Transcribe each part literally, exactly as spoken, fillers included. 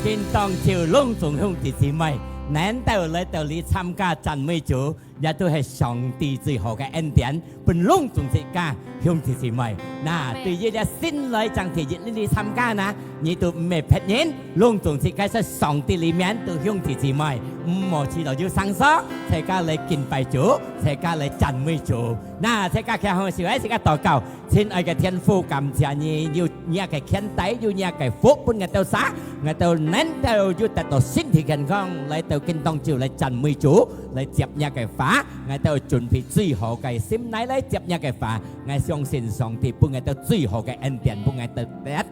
今當晝攏總兄弟姊妹，能夠來到這參加讚美主，也都係上帝最好个恩典，分攏總自家兄弟姊妹。那，阿們。對於這新來正第一日來參加呢，你都毋係別人，攏總自家在上帝裡面都兄弟姊妹，毋好去到有生疏，自家來敬拜主，自家來讚美主。那，自家企好勢，自家禱告。 親愛个天父，感謝你有你个牽帶，有你个福分𠊎兜儕，𠊎兜能夠有得到身體健康，來到今當晝來讚美主，來接你个話，𠊎兜準備最好个心來來接你个話。𠊎相信上帝分𠊎兜最好个恩典，分𠊎兜得。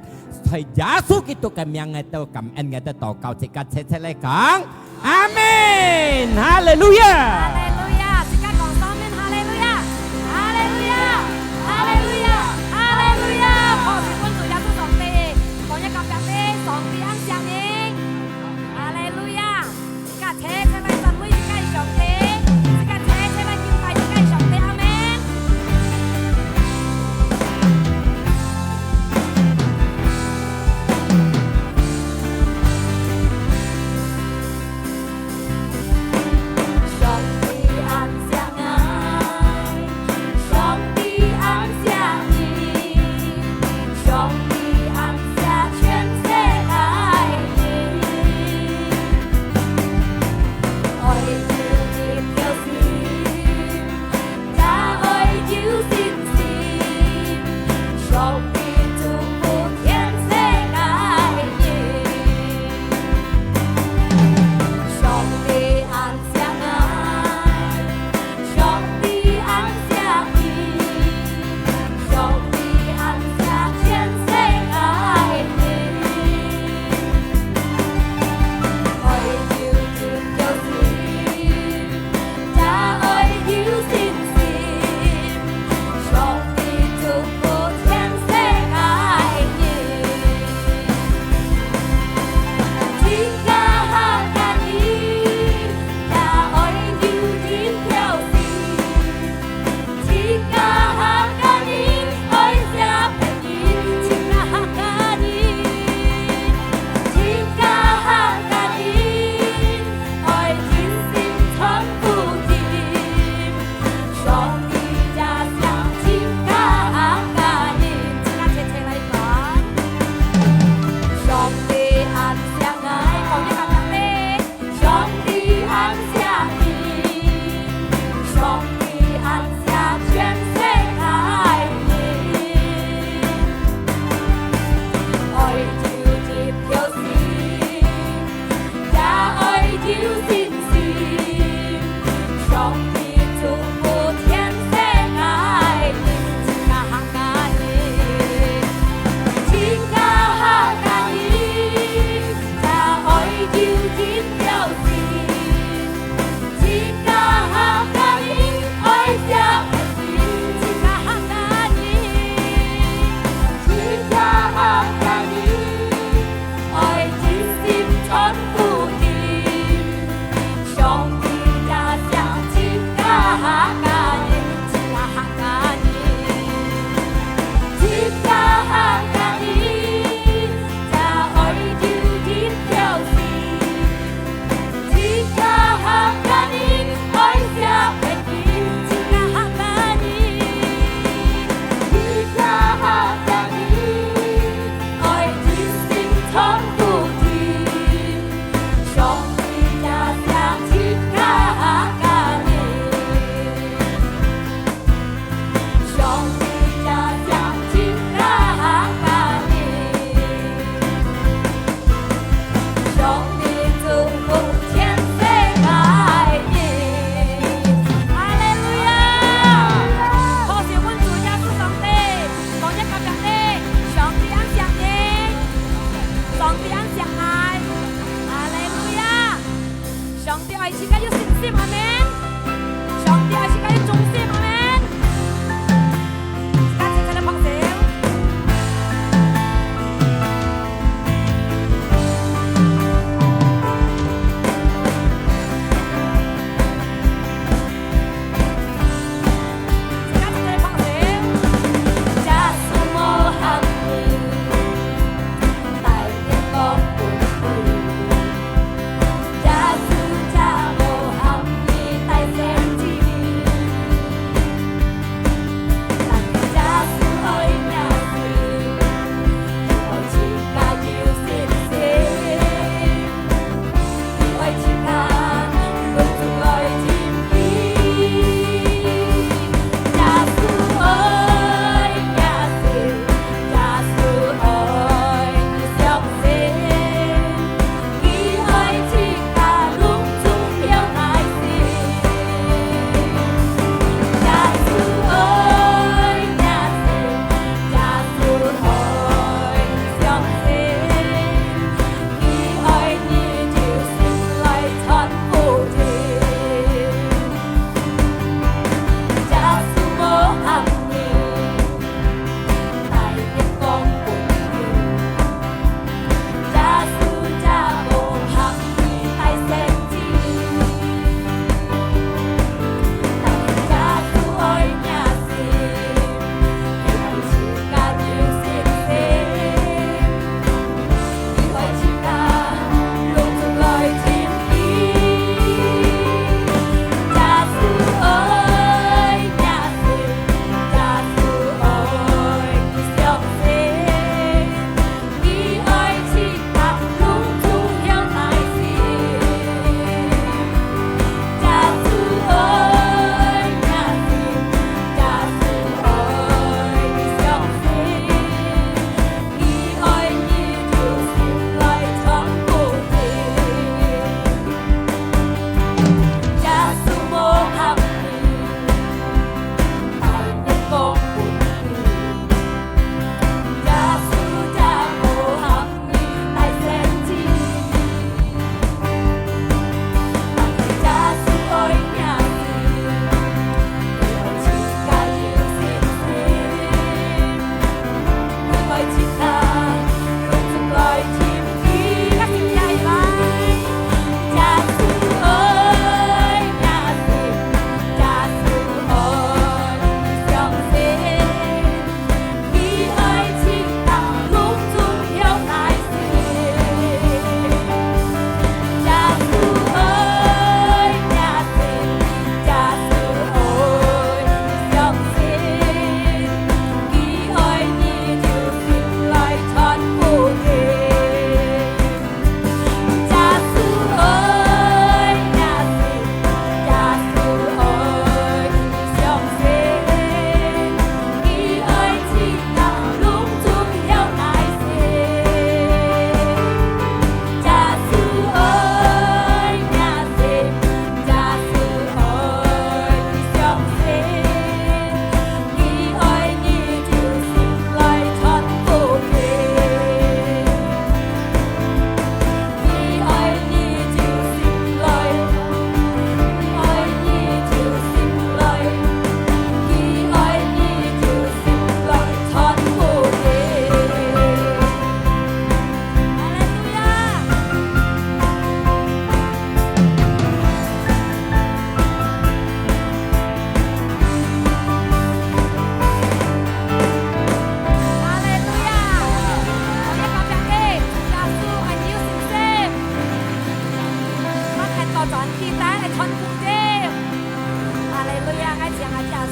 在耶穌基督个名，𠊎兜感恩，𠊎兜禱告，自家齊齊來講。 阿們！哈利路亞！哈利路亞！自家講三遍哈利路亞！哈利路亞！哈利路亞！哈利路亞！拍手分主耶穌上帝，講一個隔壁，上帝恁惜你！哈利路亞！自家齊齊來讚美自家个上帝，自家齊齊來敬拜自家个上帝，阿們！ 上帝恁惜𠊎，上帝恁惜你，上帝恁惜全世界个人。愛有一條心，也愛有信心，上帝祝福全世界个人。上帝恁 惜𠊎，上帝恁惜你，上帝恁惜全世界个人。愛有一條心，也愛有信心，上帝祝福全世界个人。自家客家人， 也愛有一條心，自家客家人愛惜別人，自家客家人，自家客家人愛盡心傳福音，上帝也惜自家客家人，自家齊齊來講。上帝恁惜𠊎，講一個隔壁。 上帝恁惜你，上帝恁惜全世界人。愛有一條心，也愛有信心，上帝祝福全世界人。自家客家人，自家客家人。 也愛有一條心，自家客家人愛惜別人，自家客家人，自家客家人愛盡心傳福音。上帝也惜自家客家人，自家客家人，自家客家人。 也愛有一條心，自家客家人愛惜別人，自家客家人，自家客家人愛盡心傳福音，上帝也惜自家客家人。 上帝也惜自家客家人，上帝祝福全世界人。哈利路亞！拍手分主耶穌上帝，講一個隔壁，上帝恁惜你，上帝恁惜𠊎。哈利路亞！ 上帝愛自家有信心，阿們。上帝愛自家有忠心，阿們。自家齊齊來拍手。自家齊齊來拍手。耶穌無限大，大天國分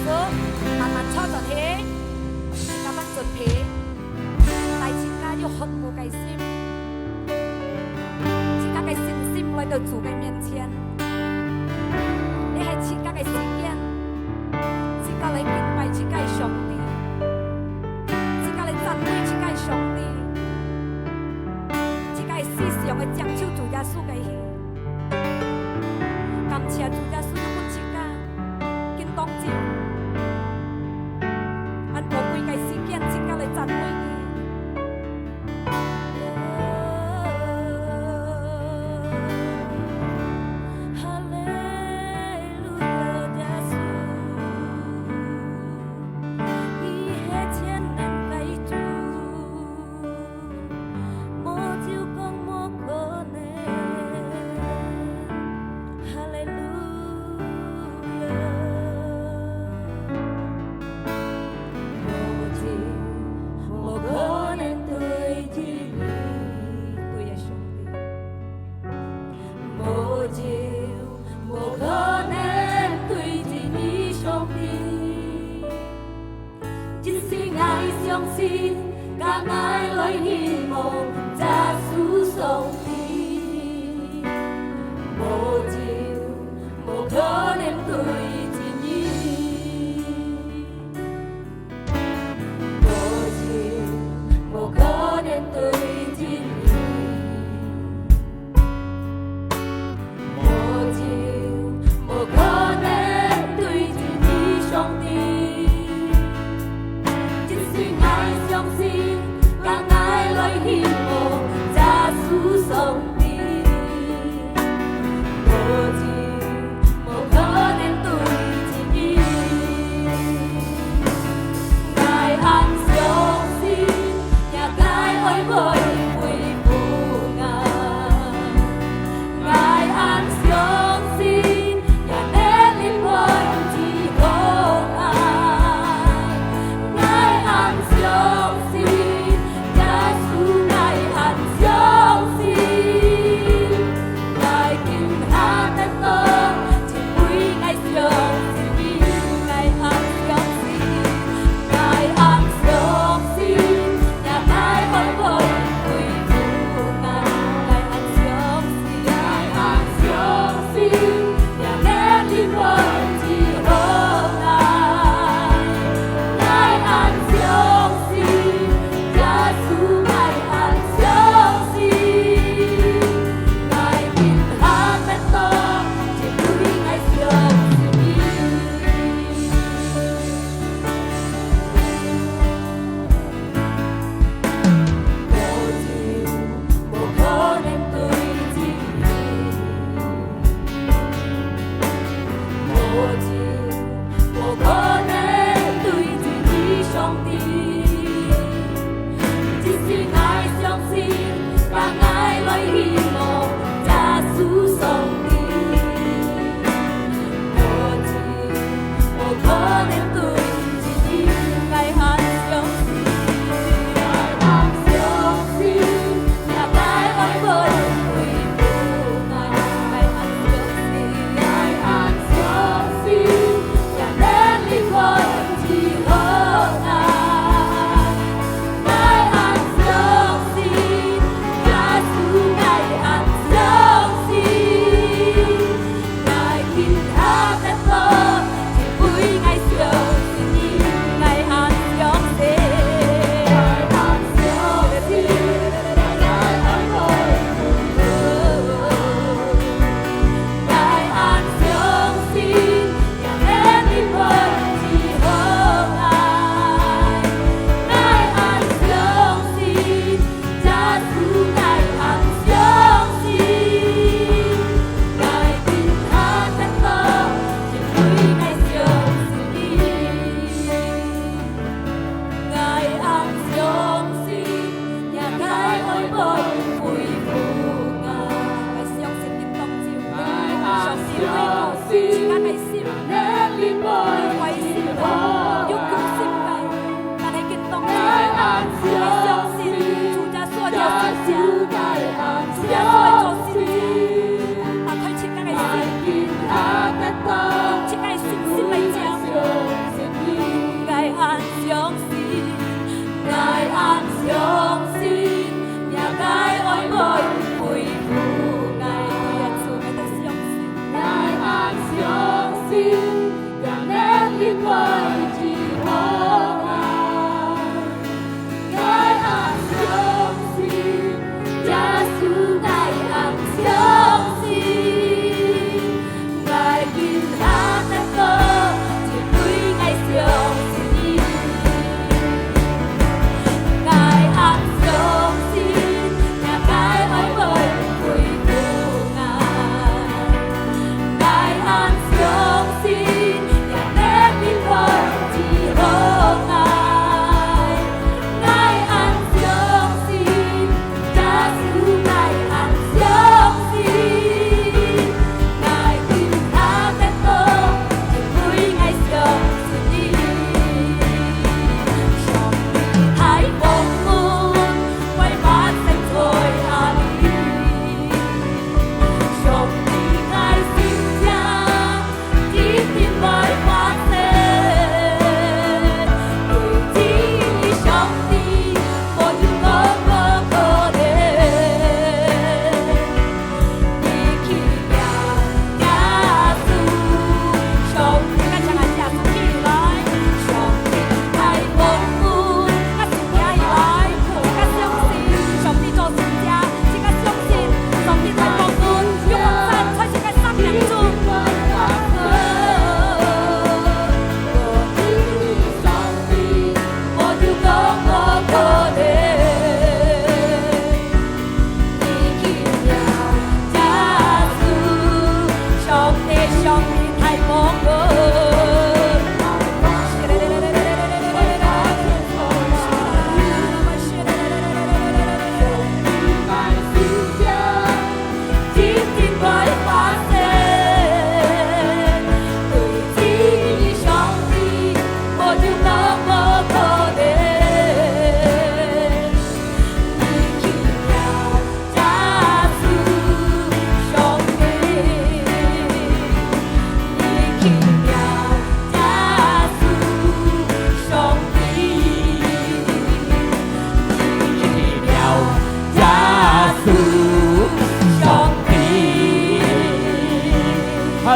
所以慢慢坐轉去，自家慢準備，帶自家有渴慕个心，自家个信心來到主个面前。這係自家个時間，自家來敬拜自家个上帝，自家來讚美自家个上帝，自家个思想愛將就主耶穌个去。感謝主耶穌有分自家 今當晝，恁寶貴个時間，自家來讚美你。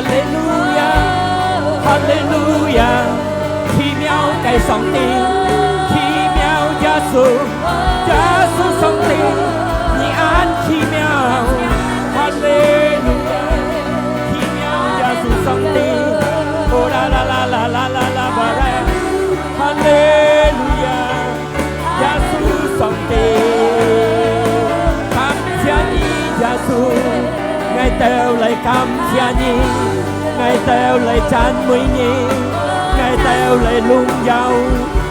哈利路亞，哈利路亞，奇妙个上帝，奇妙耶穌，耶穌上帝，你恁奇妙。哈利路亞，奇妙耶穌上帝，哦啦啦啦啦啦啦啦啦，哈利路亞。 耶穌上帝，感謝你，耶穌，𠊎兜來感謝你，𠊎兜來讚美你，𠊎兜來榮耀，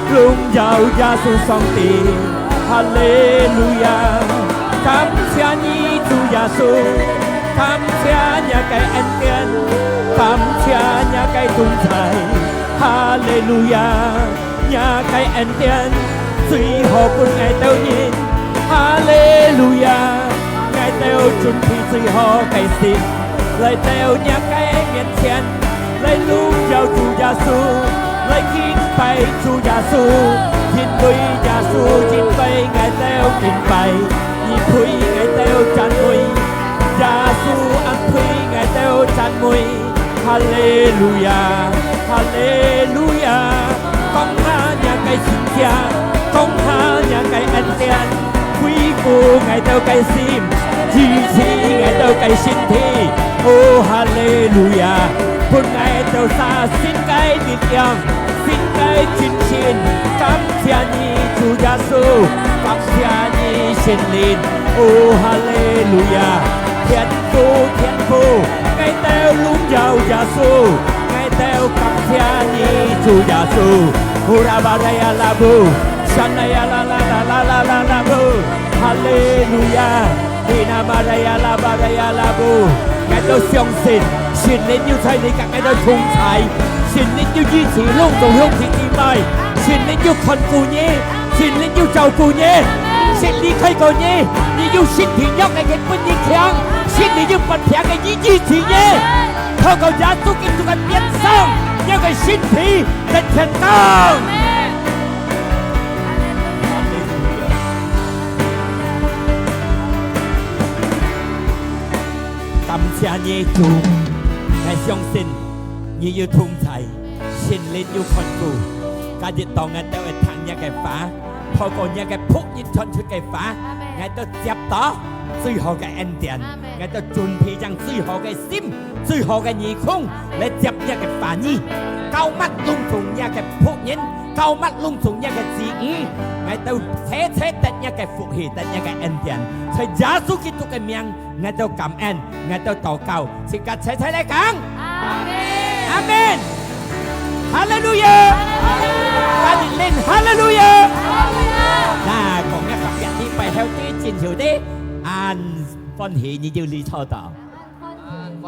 榮耀耶穌上帝。哈利路亞！感謝你，主耶穌，感謝你个恩典，感謝你个同在。哈利路亞！ 若个恩典最好分𠊎兜人。哈利路亞！𠊎兜準備最好个心，來到若个面前，來榮耀主耶穌，來敬拜主耶穌，因為耶穌敬拜𠊎兜敬拜，你配𠊎兜讚美，耶穌恁配𠊎兜讚美。 哈利路亞，哈利路亞！降下若个神蹟，降下若个恩典，恢復𠊎兜个心，醫治𠊎兜个身體。哦，哈利路亞！分𠊎兜儕新个力量，新个精神。感謝你，主耶穌！感謝你，聖靈！哦，哈利路亞！ 天父，天父，𠊎兜榮耀耶穌，𠊎兜感謝你，主耶穌。呼啦巴拉呀啦布，山啦呀啦啦啦啦啦啦啦布，哈利路亞！Hina Maria la Maria la布，𠊎兜相信聖靈有在你佮𠊎兜同在，聖靈有醫治攏總兄弟姊妹，聖靈有看顧你， 聖靈有照顧你，聖靈開過你，你有身體弱个，佢分你強，聖靈有發病个，佢醫治你。透過耶穌基督个鞭傷，你个身體得健康。感謝你，主，𠊎相信你有同在，聖靈有看顧。今日當𠊎兜會聽你个話， 透過你个僕人傳出个話，𠊎兜接到最好个恩典，𠊎兜準備將最好个心、最好个耳空來接你个話語，膏抹攏總你个僕人，膏抹攏總你个子女，𠊎兜齊齊得你个福氣，得你个恩典，在耶穌基督个名，𠊎兜感恩，𠊎兜禱告，自家齊齊來講，阿門。阿門。 哈利路亞！哈利路亞！哈利路亞！哈利路亞！那，講一下，隔壁个，背後个，前頭个，恁歡喜，你就來坐到。恁歡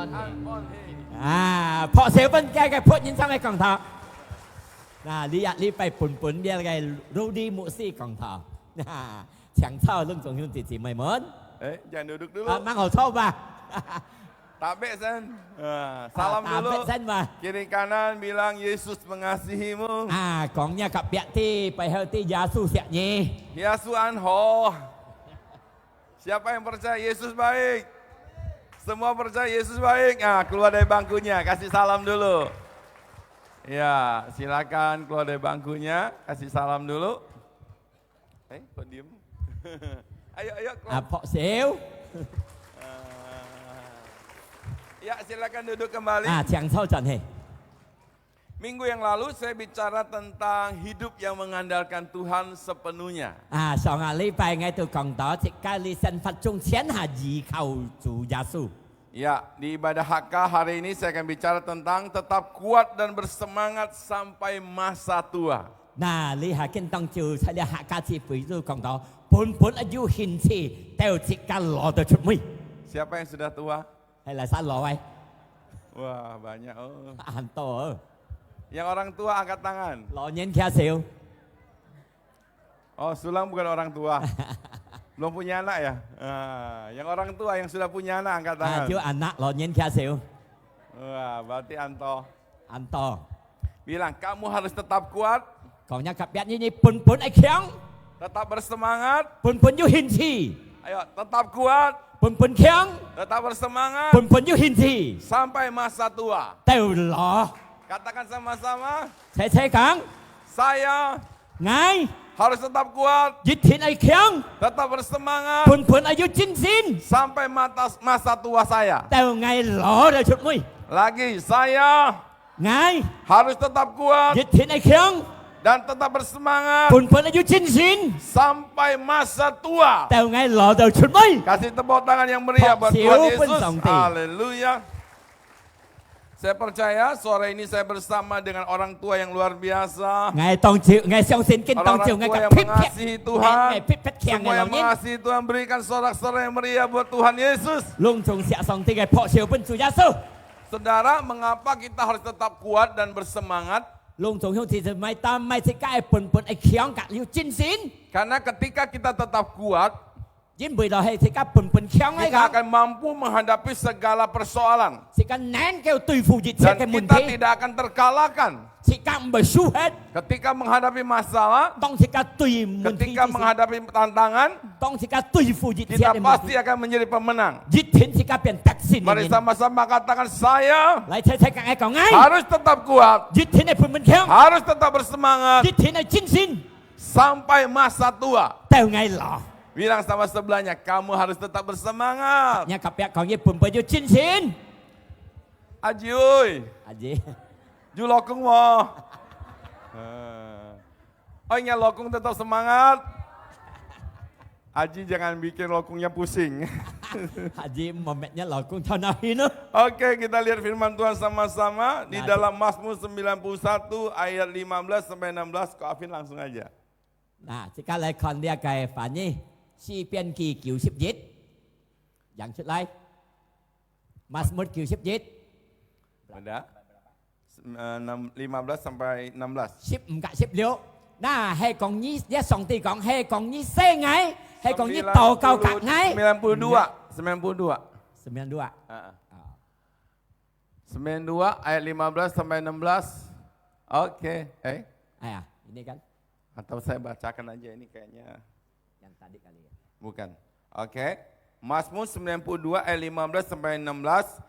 喜。啊，拍手分這个僕人上來講道。那，這，這擺本本這个Rudy牧師講道。 請坐，攏總兄弟姊妹們。哎，jangan duduk dulu. 啊，蠻好坐吧。Tabek sen. Ah, salam dulu. Tabek sen ba. Kiri kanan bilang Yesus mengasihimu. 啊，講若隔壁个，背後个，耶穌惜你。Yesus anho. Siapa yang percaya Yesus baik? Semua percaya Yesus baik? Ah, keluar dari bangkunya, kasih salam dulu. Ya, silakan keluar dari bangkunya, kasih salam dulu. Eh, kok diem? Ayo, ayo, keluar. 啊，拍手。 Ah. Ya, silakan duduk kembali. 啊，請坐轉去。 Minggu yang lalu saya bicara tentang hidup yang mengandalkan Tuhan sepenuhnya. 啊，上個禮拜𠊎都講到，自家个生活中全下依靠主耶穌。 Ya, di ibadah H K hari ini saya akan bicara tentang tetap kuat dan bersemangat sampai masa tua. 那這下今當晝在這客家聚會就講到，本本愛有興趣，到自家老到出尾。 Siapa yang sudah tua? 係哪儕老个？ Wah, banyak, oh. 恁多哦。 Yang orang tua angkat tangan. 老人舉手。 Oh, Sulang bukan orang tua. Belum punya anak ya? Ah, yang orang tua yang sudah punya anak angkat 啊，tangan. 有anak，老人舉手。 Wah, berarti anto. 恁多。 Bilang, kamu harus tetap kuat. 講若隔壁个，你本本愛強。 Tetap bersemangat. 本本有興趣。 Ayo, tetap kuat. 本本強，tetap bersemangat，本本有興趣，sampai masa tua。到老。Katakan sama-sama，齊齊講，saya，𠊎，harus tetap kuat，一定愛強，tetap bersemangat，本本愛有精神，sampai mata-，masa tua saya。到𠊎老了出尾。Lagi，saya， 𠊎，harus tetap kuat，一定愛強，dan tetap bersemangat，本本愛有精神，sampai masa tua。到𠊎老到出尾。Kasih tepuk tangan yang meriah buat Tuhan Yesus。拍手分上帝。Haleluya。Saya percaya sore ini saya bersama dengan orang tua yang luar biasa。𠊎當晝，𠊎相信今當晝𠊎个特別，orang-orang tua yang mengasihi Tuhan，𠊎，𠊎特別強个老人。Semua yang mengasihi Tuhan berikan sorak-sorai yang meriah buat Tuhan Yesus。攏總惜上帝个拍手分主耶穌。 Saudara, mengapa kita harus tetap kuat dan bersemangat? 攏總兄弟姊妹，但係自家愛本本愛強甲有精神。Karena ketika kita tetap kuat，因為就係自家本本強个講，kita akan mampu menghadapi segala persoalan。自家能夠對付一切个問題。Dan kita tidak akan terkalahkan。自家毋會輸忒。Ketika menghadapi masalah，當自家對問題之時，ketika menghadapi tantangan， 當自家對付一切个問題，kita pasti akan menjadi pemenang。一定自家變得勝个人。Mari sama-sama katakan saya，來，齊齊講，𠊎講，𠊎，harus tetap kuat，一定愛本本強，harus tetap bersemangat，一定愛精神，sampai masa tua。到𠊎老。Bilang sama sebelahnya，kamu harus tetap bersemangat。若隔壁講，你本本有精神。阿姊，阿姊，有老公無？嗯。 Akhirnya老公tetap semangat。阿姊，jangan bikin老公yang pusing。阿姊，莫搣若老公頭腦暈哦。OK，kita lihat firman Tuhan sama-sama di dalam Mazmur sembilan puluh satu ayat lima belas sampai enam belas。Kak Afin langsung aja。那，自家來看這个翻譯，詩篇記九十一，揚出來。Mazmur九十一。Ada？ 呃，enam，lima belas sampai enam belas。十五甲十六。那係講你，這上帝講，係講你惜𠊎，係講你禱告甲𠊎。Sembilan puluh dua，sembilan puluh dua。Sembilan dua。啊，啊。啊。Sembilan dua ayat lima belas sampai enam belas。OK，哎。哎呀，ini kan。 Atau saya bacakan aja ini kayaknya. Yang tadi kali ya. Bukan. Oke. Mazmur sembilan puluh dua ayat lima belas sampai enam belas.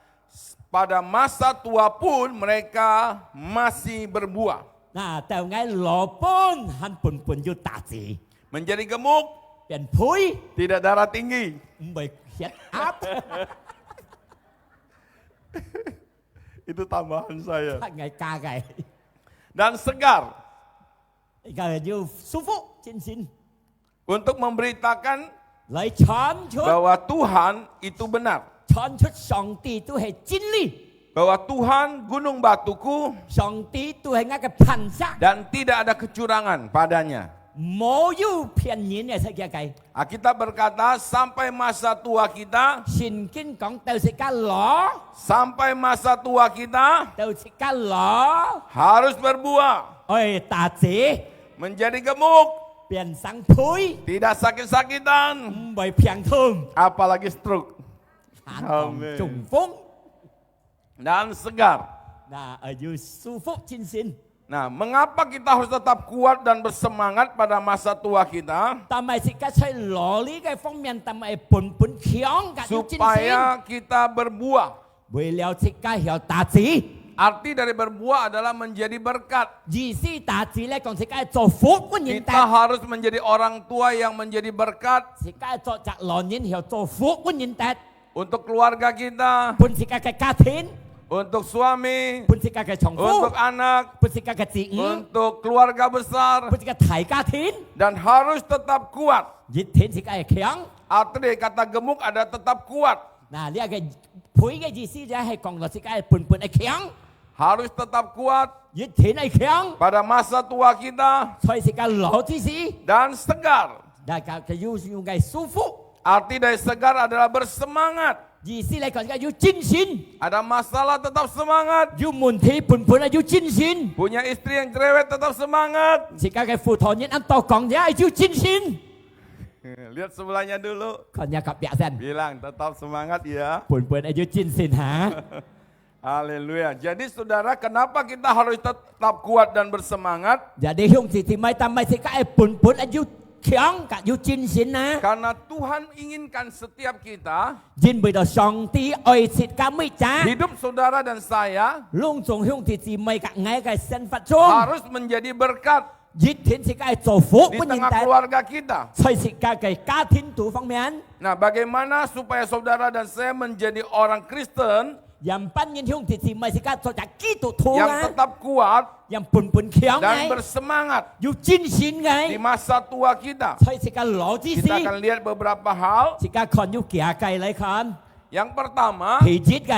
Pada masa tua pun mereka masih berbuah. 那到𠊎老本還本本有打子。Menjadi gemuk. 變肥。Tidak darah tinggi. 毋會血壓。Itu tambahan saya。𠊎加个。Dan segar。 應該有舒服，精神。Untuk memberitakan，來傳出，bahwa Tuhan itu benar。傳出上帝都係真理。Bahwa Tuhan gunung batuku，上帝都係𠊎个磐石。Dan tidak ada kecurangan padanya。無有騙人个世界个。 Alkitab berkata, sampai masa tua kita，聖經講到自家老，sampai masa tua kita，到自家老，harus berbuah，愛打子，menjadi gemuk，變成肥，tidak sakit-sakitan，毋會病痛，apalagi stroke，還講中風。Amin。 Dan segar。那，呃，有舒服精神。Nah, mengapa kita harus tetap kuat dan bersemangat pada masa tua kita？但係自家在老理个方面，但係本本強，甲有精神。Supaya kita berbuah。為了自家曉打子。Arti dari berbuah adalah menjadi berkat。意思打子咧，講自家做福分人得。Kita harus menjadi orang tua yang menjadi berkat。自家做隻老人，曉做福分人得。 Untuk keluarga kita，分自家个家庭，untuk suami，分自家个丈夫，untuk anak，分自家个子女，untuk keluarga besar，分自家大家庭，dan harus tetap kuat。一定自家个強。Arti dari kata gemuk ada tetap kuat。那這个肥个意思就係講到自家个本本个強。Harus tetap kuat。一定个強。Pada masa tua kita，在自家老之時，dan segar。那个，个有，有个舒服。 Arti dari segar adalah bersemangat。意思來講，自家有精神。Ada masalah tetap semangat。有問題，本本來有精神。Punya istri yang cerewet tetap semangat。自家个婦道人恁多講，也愛有精神。Lihat sebelahnya dulu。看若隔壁先。Bilang tetap semangat ya。本本愛有精神哈。 Haleluya. Jadi saudara, kenapa kita harus tetap kuat dan bersemangat? Jadi兄弟姊妹，但係自家愛本本愛有強甲有精神啊。 Karena Tuhan inginkan setiap kita, 因為到上帝愛自家每隻， hidup saudara dan saya, 攏總兄弟姊妹甲𠊎个生活中， harus menjadi berkat 一定自家愛祝福 di 分人 tengah 哋， keluarga kita. 在自家个家庭肚方面。 Nah, bagaimana supaya saudara dan saya menjadi orang Kristen 仰般人兄弟姊妹自家做隻基督徒 yang 啊， tetap kuat 仰本本強 dan 个， bersemangat 有精神 di 个， masa tua kita? 在自家老之時， Kita akan lihat beberapa hal. 自家看有幾个來看。 Yang pertama, 第一个，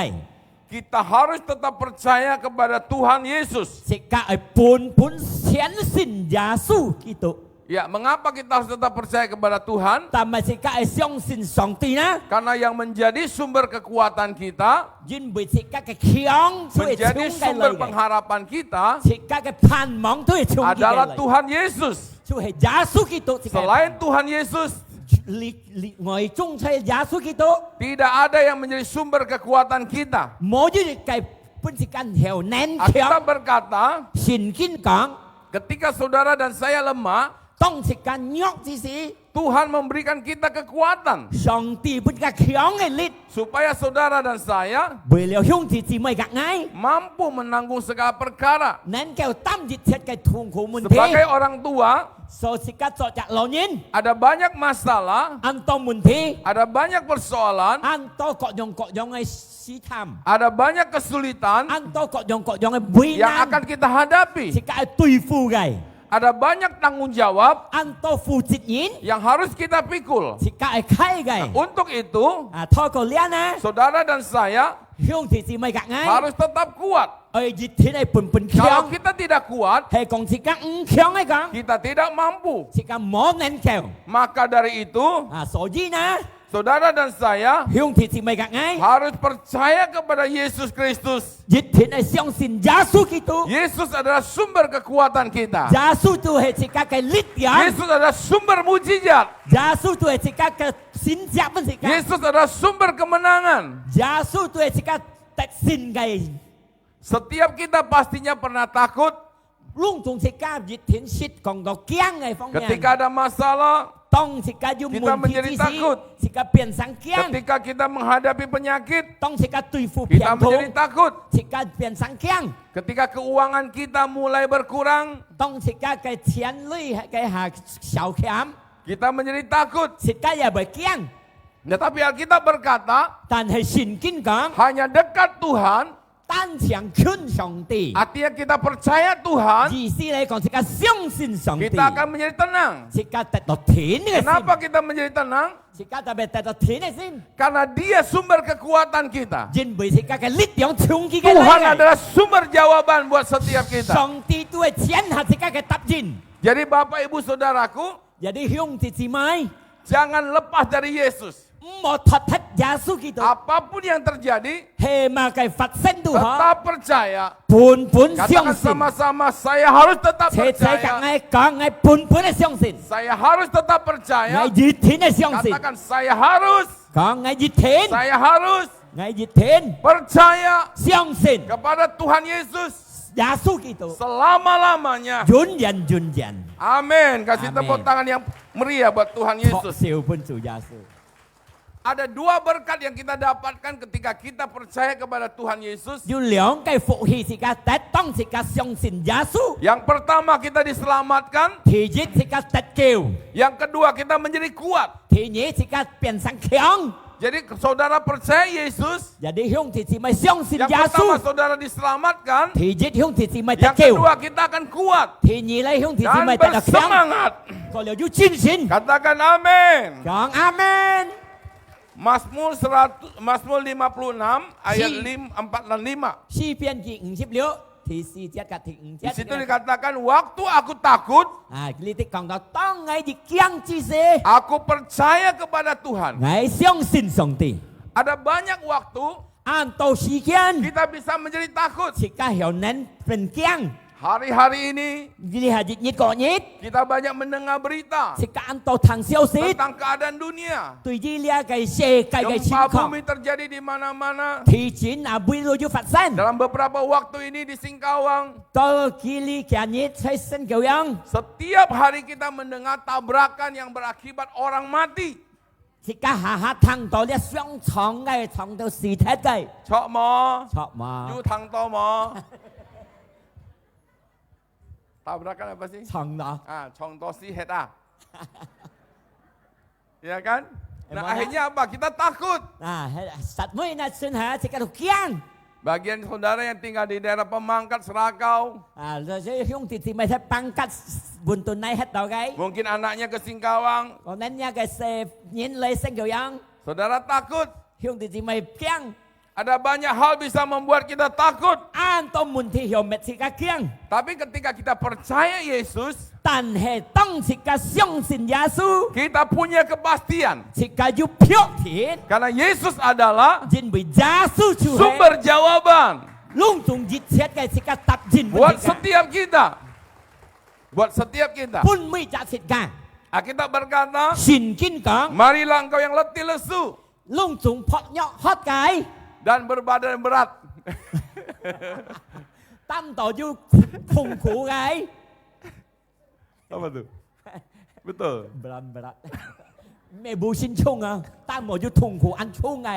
kita harus tetap percaya kepada Tuhan Yesus. 自家愛本本相信耶穌基督。 Ya, mengapa kita harus tetap percaya kepada Tuhan? 但係自家愛相信上帝呢？ Karena yang menjadi sumber kekuatan kita, 因為自家个強就係從 menjadi 佢來 sumber 个， pengharapan kita, 自家个盼望都係從佢 adalah 來个， Tuhan Yesus. 就係耶穌基督自家。 Selain Tuhan Yesus, 另另外，總在耶穌基督， tidak ada yang menjadi sumber kekuatan kita. 無一個分自家有能 Alkitab 強。 berkata, 聖經講， ketika saudara dan saya lemah, 當自家弱之時， Tuhan memberikan kita kekuatan 上帝分自家強个力， supaya saudara dan saya 為了兄弟姊妹个愛， mampu menanggung segala perkara. 能夠擔一切个痛苦問題。 Sebagai orang tua, 所以自家做隻老人， ada banyak masalah, 恁多問題， ada banyak persoalan, 恁多各樣各樣个試探， ada banyak kesulitan 恁多各樣各樣个為 yang 難， akan kita hadapi. 自家愛對付个， Ada banyak tanggung jawab 恁多負責任， yang harus kita pikul. 自家愛開个。 Untuk itu, 啊，透過這呢， saudara dan saya 兄弟姊妹个愛， harus tetap kuat. 愛一定愛本本 Kalau 強。 kita tidak kuat, 係講自家毋強个講， kita tidak mampu. 自家無能夠。 Maka dari itu, 啊，所以呢， saudara dan saya 兄弟姊妹个愛， harus percaya kepada Yesus Kristus. 一定愛相信耶穌基督。 Yesus adalah sumber kekuatan kita. 耶穌就係自家个力量， Yesus adalah sumber mujizat. 耶穌就係自家个神蹟分自家， Yesus adalah sumber kemenangan. 耶穌就係自家得勝个。 Setiap kita pastinya pernah takut 攏總自家一定識講到驚个方面。 ketika ada masalah, 當自家有問題之 kita menjadi takut. 時，自家變成驚； Ketika kita menghadapi penyakit, 當自家對付 kita 病痛， menjadi takut. 自家變成驚； Ketika keuangan kita mulai berkurang, 當自家个錢鐳个下少欠， kita menjadi takut. 自家也會驚。 Tetapi Alkitab berkata, 但係聖經講， hanya dekat Tuhan, 單淨近上帝， artinya kita percaya Tuhan, 意思來講，自家相信上帝， kita akan menjadi tenang. 自家得到天个心， Kenapa kita menjadi tenang? 自家特別得到天个心， Karena Dia sumber kekuatan kita. 因為自家个力量從佢个 Tuhan 來。 adalah sumber jawaban buat setiap kita. 上帝都會揀下自家个答應。 Jadi Bapak Ibu Saudaraku, 有啲兄弟姊妹， jangan lepas dari Yesus. 毋好脫忒耶穌基督。 Apapun yang terjadi, 係麼个發生都好， tetap percaya. 本本相 Katakan 信。 sama-sama, saya harus tetap 齊齊甲 percaya. 𠊎講，𠊎本本个相信。 Saya harus tetap percaya. 𠊎一定个相信。 Katakan, saya harus. 講，𠊎一定， Saya harus 𠊎一定 percaya 相信 kepada Tuhan Yesus. 耶穌基督， Selama-lamanya. 永遠永遠。 Amin. Kasih Amin. Tepuk tangan yang meriah buat Tuhan Yesus. 拍手分主耶穌。 Ada dua berkat yang kita dapatkan ketika kita percaya kepada Tuhan Yesus. 有兩个福氣，自家得當自家相信耶穌。 Yang pertama, kita diselamatkan. 第一，自家得救； Yang kedua, kita menjadi kuat. 第二，自家變成強。 Jadi, saudara percaya Yesus. 有啲兄弟姊妹相信耶 Yang pertama, 穌。 saudara diselamatkan. 第一，兄弟姊妹得 Yang 救； kedua, kita akan kuat 第二咧，兄弟姊 dan 妹得到強， bersemangat. 過了有精神。 Katakan amin. 講阿門。 Mazmur seratus, Mazmur lima puluh enam ayat Si- lim, empat dan lima. 詩篇第五十六，第四節甲第五 Di 節。 situ dikatakan, waktu aku takut, 啊，你哋講到當𠊎一驚之時， aku percaya kepada Tuhan. 𠊎相信上帝。 Ada banyak waktu 恁多時間， kita bisa menjadi takut. 自家有能分驚。Hari-hari ini, 這下日日過日， kita banyak mendengar berita 自家恁多聽消息， tentang keadaan dunia. 對於這個世界个情況， Gempa bumi terjadi di mana-mana. 地震啊，每路有發生。 Dalam beberapa waktu ini di Singkawang, 到佢這幾日在新高陽， setiap hari kita mendengar tabrakan yang berakibat orang mati. 自家下下聽到這相撞个，撞到死忒个。 Chok mo? 著無？ 有聽到無？ Tabrakan apa sih? 撞到。 啊，撞到死忒啊。 Ya kan? Nah, emangnya? Akhirnya apa? Kita takut. 啊，係，實在那時候自家都驚。 Bagian saudara yang tinggal di daerah Pemangkat, Serakau. 啊，所以兄弟姊妹在Pemangkat，本土內歇到个。 Mungkin anaknya ke Singkawang. 可能那個係人來新高陽。 Saudara takut. 兄弟姊妹驚。 Ada banyak hal bisa membuat kita takut. 恁多問題會搣自家驚。 Tapi ketika kita percaya Yesus, 但係當自家相信耶穌， kita punya kepastian. 自家有確定。 Karena Yesus adalah 因為耶穌就係 sumber jawaban 攏總一切个自家答案分自家。 buat setiap kita. Buat setiap kita. 分每隻自家。 Alkitab berkata, 聖經講， Marilah engkau yang letih lesu 攏總薄弱渴个， dan berbadan berat. 擔到有痛苦个。 Apa tu? Betul. Berat-berat. 毋係無身重啊，擔到有痛苦恁重个。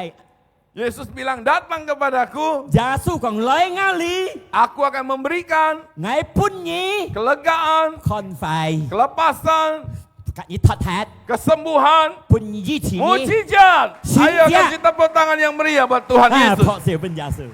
Yesus bilang, "Datang kepadaku." 耶穌講：「來𠊎這， Aku akan memberikan 𠊎分你 kelegaan, 寬快， kelepasan, 甲你脫忒， kesembuhan, 分你醫治你。」 mujizat. 神蹟。 Ayo kasih tepuk tangan yang meriah buat Tuhan 啊，Yesus. 拍手分耶穌。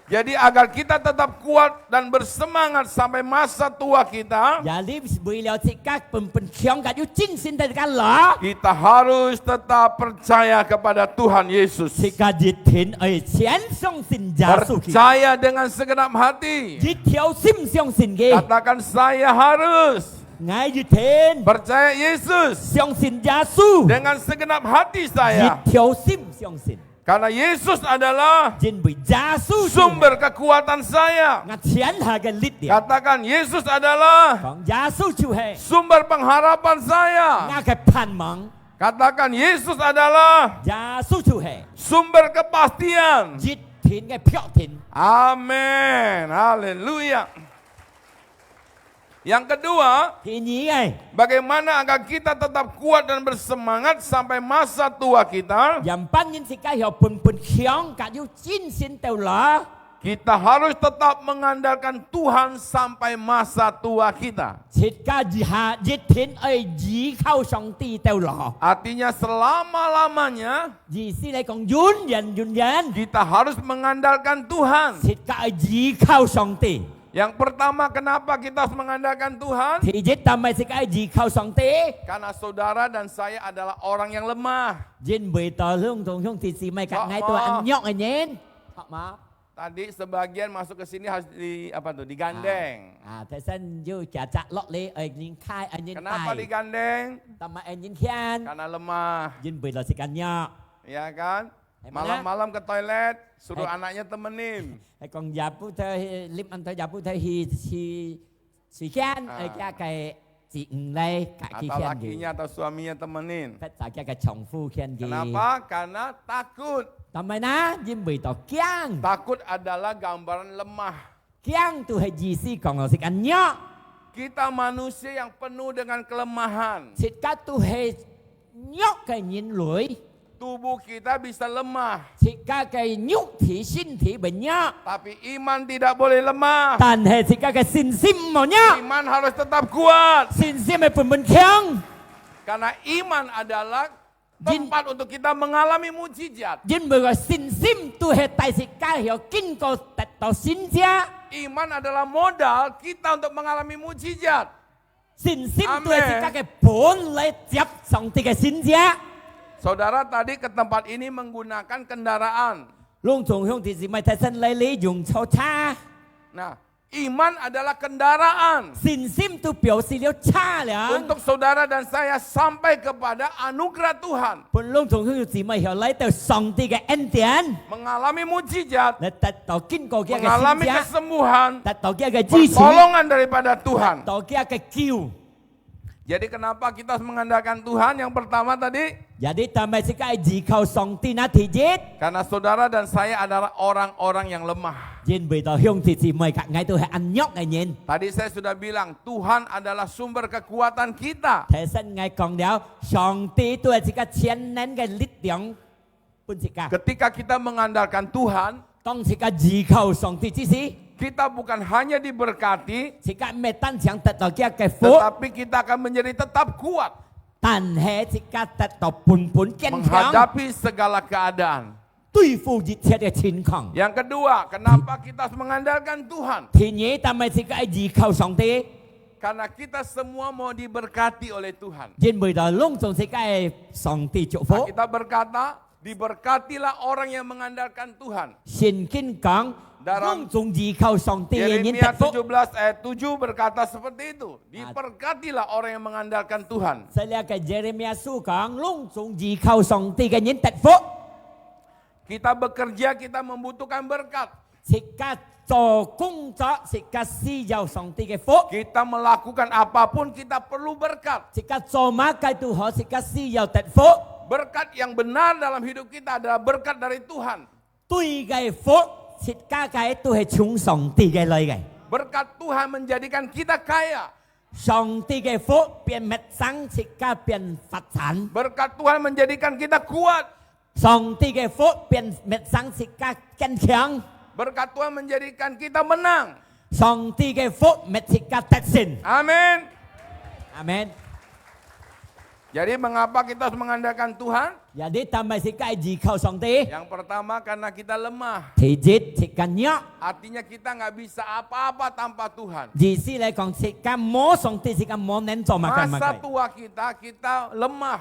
Jadi agar kita tetap kuat dan bersemangat sampai masa tua kita, 也你為了自家本本強，甲有精神在自家啦， kita harus tetap percaya kepada Tuhan Yesus. 自家一定愛全相信耶穌基督。 Percaya dengan segenap hati. 一條心相信佢。 Katakan, "Saya harus 𠊎一定 percaya Yesus 相信耶穌， dengan segenap hati saya. 一條心相信。 Karena Yesus adalah 因為耶穌就係 sumber kekuatan saya. 𠊎全下个力量。 Katakan, "Yesus adalah 講耶穌就係 sumber pengharapan saya." 𠊎个盼望。 Katakan, "Yesus adalah 耶穌就係 sumber kepastian." 一定个確定。 Amin. Haleluya. Yang kedua, 第二个， bagaimana agar kita tetap kuat dan bersemangat sampai masa tua kita? 仰般形自家會本本強，甲有精神到老？ Kita harus tetap mengandalkan Tuhan sampai masa tua kita. 自家一下一定愛依靠上帝到老。 Artinya selama-lamanya 意思來講，永遠永遠， kita harus mengandalkan Tuhan. 自家愛依靠上帝。 Yang pertama, kenapa kita harus mengandalkan Tuhan? 第一，但係自家愛依靠上帝。 Karena saudara dan saya adalah orang yang lemah. 因為到攏總兄弟姊妹甲𠊎都係恁弱个人，好嗎？ Tadi sebagian masuk ke sini harus di, apa tuh, digandeng. 啊，啊，頭先有姐姐落來，愛人開，愛人帶。 Kenapa digandeng? 但係愛人牽。 Karena lemah. 因為到自家弱。 Ya kan? Emangnya? Malam-malam ke toilet, suruh 哎。 anaknya temenin. 係講也毋得，臨暗頭也毋得去，去水間，啊。 愛佢个子女來，甲佢牽佢。 Atau lakinya atau suaminya temenin. 或者佢个丈夫牽佢。 Kenapa? Karena takut. 但係呢，因為到驚。 Takut adalah gambaran lemah. 驚都係意思講到自家弱。 Kita manusia yang penuh dengan kelemahan. 自家都係弱个人類。 Tubuh kita bisa lemah. 自家个肉體、身體會弱。 Tapi iman tidak boleh lemah. 但係自家个信心毋好弱。 Iman harus tetap kuat. 信心愛本本強。 Karena iman adalah 因， tempat untuk kita mengalami mujizat. 因為个信心都係帶自家會經過得到神蹟。 Iman adalah modal kita untuk mengalami mujizat. 信心都係自家个本來接上帝个神蹟。 Amin. Saudara tadi ke tempat ini menggunakan kendaraan. 攏總兄弟姊妹，頭先來這用坐車。 Nah, Iman adalah kendaraan 信心都表示了車了。 untuk saudara dan saya sampai kepada anugerah Tuhan. 分攏總兄弟姊妹曉來到上帝个恩典， Mengalami mujizat, 來得到經過佢个 mengalami 神蹟， kesembuhan, 得到佢个醫治， pertolongan daripada Tuhan. 得到佢个救。 Jadi kenapa kita harus mengandalkan Tuhan? Yang pertama tadi, Jadi tambah sikap依靠上帝那第一， karena saudara dan saya adalah orang-orang yang lemah. 因為到兄弟姊妹甲𠊎都係恁弱个人。 Tadi saya sudah bilang, Tuhan adalah sumber kekuatan kita. 頭先𠊎講了，上帝都係自家全能个力量，分自家。 Ketika kita mengandalkan Tuhan, 當自家依靠上帝之時， kita bukan hanya diberkati, 自家毋係單淨得到佢个福， tetapi kita akan menjadi tetap kuat 但係自家得到本本堅強， menghadapi segala keadaan. 對付一切个情況。 Yang kedua, kenapa kita harus mengandalkan Tuhan? 第二，但係自家依靠上帝， Karena kita semua mau diberkati oleh Tuhan. 因為到攏總自家个上帝祝福。 Kita berkata, diberkatilah orang yang mengandalkan Tuhan. 聖經講， Dalam 攏總依靠上帝个人得 Yeremia 福。 tujuh belas ayat tujuh berkata seperti itu. Diberkatilah orang yang mengandalkan Tuhan. 所以這个耶利米書講，攏總依靠上帝个人得福。 Kita bekerja, kita membutuhkan berkat. 自家做工作，自家需要上帝个福。 Kita melakukan apapun, kita perlu berkat. 自家做麼个都好，自家需要得福。 Berkat yang benar dalam hidup kita adalah berkat dari Tuhan. 對个福，自家个都係從上帝个來个。 Berkat Tuhan menjadikan kita kaya. 上帝个福變乜生自家變發展。 Berkat Tuhan menjadikan kita kuat. 上帝个福變乜生自家堅強。 Berkat Tuhan menjadikan kita menang. 上帝个福乜自家得勝。 Amin. 阿門。 Jadi mengapa kita harus mengandalkan Tuhan? Jadi tambah自家依靠上帝。 Yang pertama karena kita lemah. 第一，自家弱。 Artinya kita nggak bisa apa-apa tanpa Tuhan. 意思來講，自家無上帝，自家無能做麼个麼 Masa 个。 tua kita, kita lemah.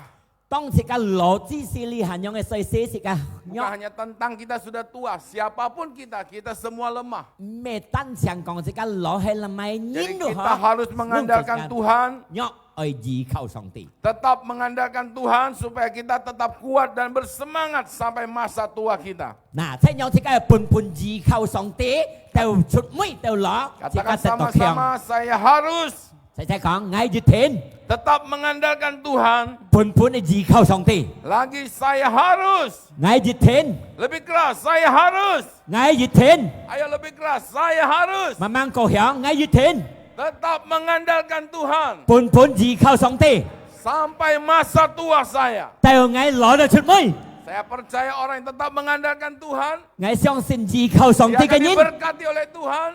當自家老之時，你還樣个歲數，自家 Bukan 弱。 hanya tentang kita sudah tua, siapapun kita, kita semua lemah. 毋係單淨講自家老，係乜人都好。 Jadi kita harus mengandalkan Tuhan. 弱，愛依靠上帝。 Tetap mengandalkan Tuhan supaya kita tetap kuat dan bersemangat sampai masa tua kita. 那，這樣自家本本依靠上帝，到出尾到老，自家 Katakan 得到強。 sama-sama, saya harus. 齊齊講，𠊎一定。 Tetap mengandalkan Tuhan. 本本个依靠上帝。 Lagi, saya harus. 𠊎一定。 Lebih keras, saya harus. 𠊎一定。 Ayo, lebih keras, saya harus. 慢慢過響，𠊎一定。 Tetap mengandalkan Tuhan. 本本依靠上帝。 Sampai masa tua saya. 到𠊎老到出尾。 Saya percaya orang yang tetap mengandalkan Tuhan, 𠊎相信依靠上 dia 帝个 akan 人， diberkati oleh Tuhan.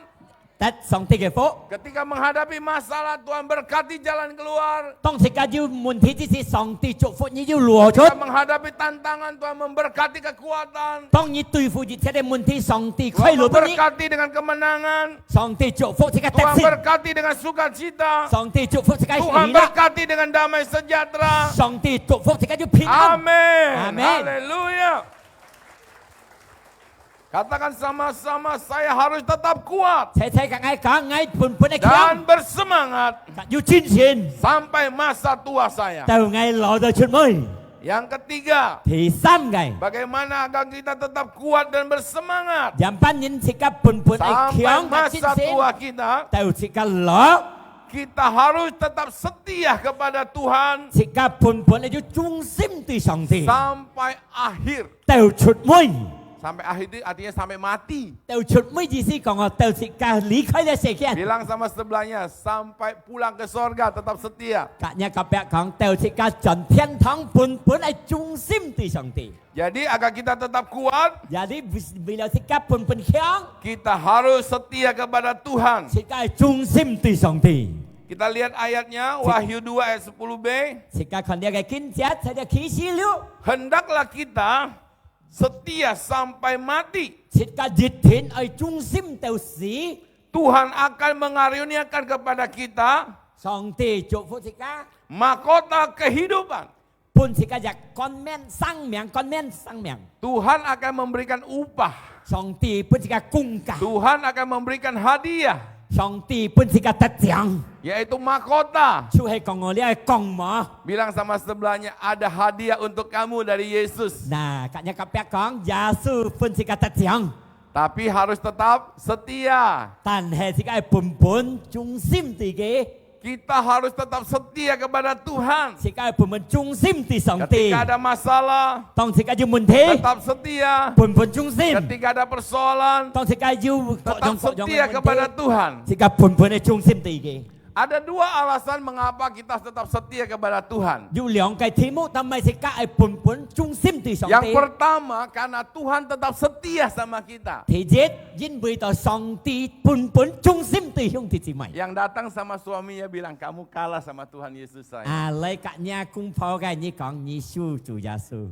得上帝个福。 Ketika menghadapi masalah, Tuhan berkati jalan keluar. 當自家有問題之時，上帝祝福你有路出。 Ketika menghadapi tantangan, Tuhan memberkati kekuatan. 當你對付一切个問題，上帝 Tuhan 開路分你。 memberkati dengan kemenangan. 上帝祝福自家得 Tuhan 勝。 berkati dengan sukacita. 上帝祝福自家喜 Tuhan 樂。 berkati dengan damai sejahtera. 上帝祝福自家有平安。 Amin. Amin. Haleluya. Katakan sama-sama, saya harus tetap kuat 齊齊甲𠊎講，𠊎本本个強， dan bersemangat 有精神， sampai masa tua saya. 到𠊎老到出尾。 Yang ketiga, 第三个， bagaimana agar kita tetap kuat dan bersemangat 仰般人自家本本个 sampai 強甲精 masa 神， tua kita? 到自家老， Kita harus tetap setia kepada Tuhan 自家本本个有忠心對上帝， sampai akhir. 到出尾。 Sampai akhir itu artinya sampai mati. 到出尾意思講哦，到自家離開了世間。 Bilang sama sebelahnya, sampai pulang ke sorga tetap setia. 甲若隔壁講，到自家轉天堂本本个忠心對上帝。 Jadi agar kita tetap kuat, 也你為了自家本本強， kita harus setia kepada Tuhan. 自家个忠心對上帝。 Kita lihat ayatnya, Wahyu dua ayat sepuluh B. 自家看這个經節，在這啟示錄， Hendaklah kita setia sampai mati. 自家一定愛忠心到死。 Tuhan akan mengaruniakan kepada kita 上帝祝福自家， mahkota kehidupan. 分自家隻冠冕生命，冠冕生命。 Tuhan akan memberikan upah. 上帝分自家工價， Tuhan akan memberikan hadiah. 上帝分自家得獎， yaitu mahkota. 就係講哦，這个光芒。 Bilang sama sebelahnya, ada hadiah untuk kamu dari Yesus. 那，甲若隔壁講，耶穌分自家得獎， Tapi harus tetap setia. 但係自家愛本本忠心對佢。 Kita harus tetap setia kepada Tuhan. 自家愛本本忠心對上帝。 Ketika ada masalah, 當自家有問題， tetap setia. 本本忠心。 Ketika ada persoalan, 當自家有各 tetap 樣各樣 setia 个 kepada 問題， Tuhan. 自家本本个忠心對佢。 Ada dua alasan mengapa kita tetap setia kepada Tuhan. 有兩个題目，但係自家愛本本忠心對上帝。 Yang pertama, karena Tuhan tetap setia sama kita. 第一，因為到上帝本本忠心對兄弟姊妹。 Yang datang sama suaminya bilang, kamu kalah sama Tuhan Yesus saya. 啊，來甲若公婆个，你講你輸主耶穌。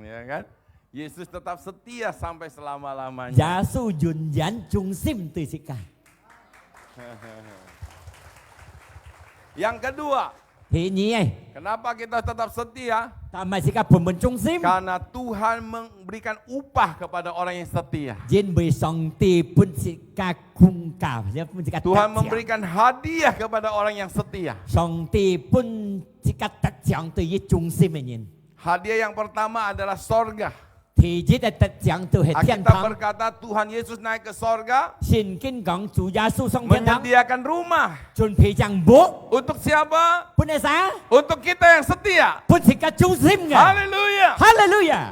Ya kan? Yesus tetap setia sampai selama-lamanya. 耶穌永遠忠心對自家。 Yang kedua, 第二个， kenapa kita tetap setia? 但係自家本本忠心， Karena Tuhan memberikan upah kepada orang yang setia. 因為上帝分自家工價，也分自家得 Tuhan 獎。 memberikan hadiah kepada orang yang setia. 上帝分自家得獎對於忠心个人。 Hadiah yang pertama adalah sorga. 第一个得獎就係天 Alkitab 堂。 berkata Tuhan Yesus naik ke sorga, 聖經講主耶穌上天堂， menyediakan rumah. 準備間屋， Untuk siapa? 分个啥？ Untuk kita yang setia. 分自家忠心个。 Haleluya. 哈利路亞！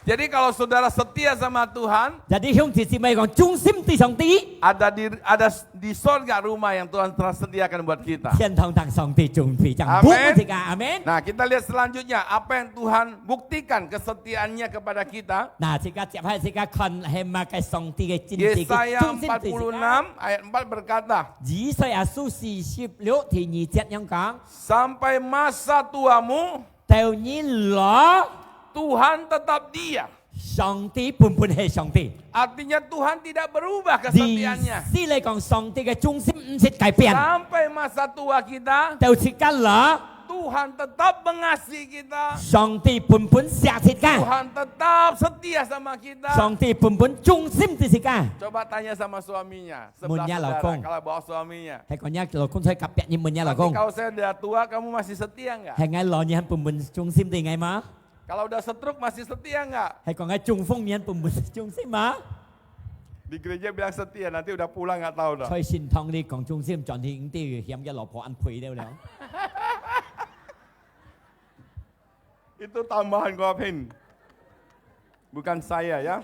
Jadi kalau saudara setia sama Tuhan, jadi兄弟姊妹講忠心對上帝， ada di ada di sorga rumah yang Tuhan telah sediakan buat kita. 天堂同上帝準備間屋分自家。阿門。 Nah, kita lihat selanjutnya apa yang Tuhan buktikan kesetiaannya kepada kita. 那自家接下來自家看係麼个上帝个真實个 Yesaya 忠心對自家。 empat puluh enam ayat empat berkata, 以賽亞書四十六第二節樣講， sampai masa tuamu, 到你老， Tuhan tetap Dia. 上帝本本係上帝。 Artinya Tuhan tidak berubah 意 kesetiaannya. 思來講，上帝个忠心毋識改變。 Sampai masa tua kita, 到自家老， Tuhan tetap mengasihi kita. 上帝本本惜自家， Tuhan tetap setia sama kita. 上帝本本忠心對自家。 Coba tanya sama suaminya, sebelah Punya saudara, laukong. Kalau bawa suaminya. 係講若老公在隔壁，你問若老 Nanti 公， kalau saya udah tua, kamu masih setia nggak? 係𠊎老你還本本忠心對𠊎嗎？ Kalau udah stroke, masih setia nggak? 係講𠊎中風你還本本忠心嗎？ Di gereja bilang setia, nanti udah pulang nggak tahu dah. 在聖堂裡講忠心，轉去你兜嫌个老婆恁肥了了。 Itu tambahan Kuapin. Bukan saya ya.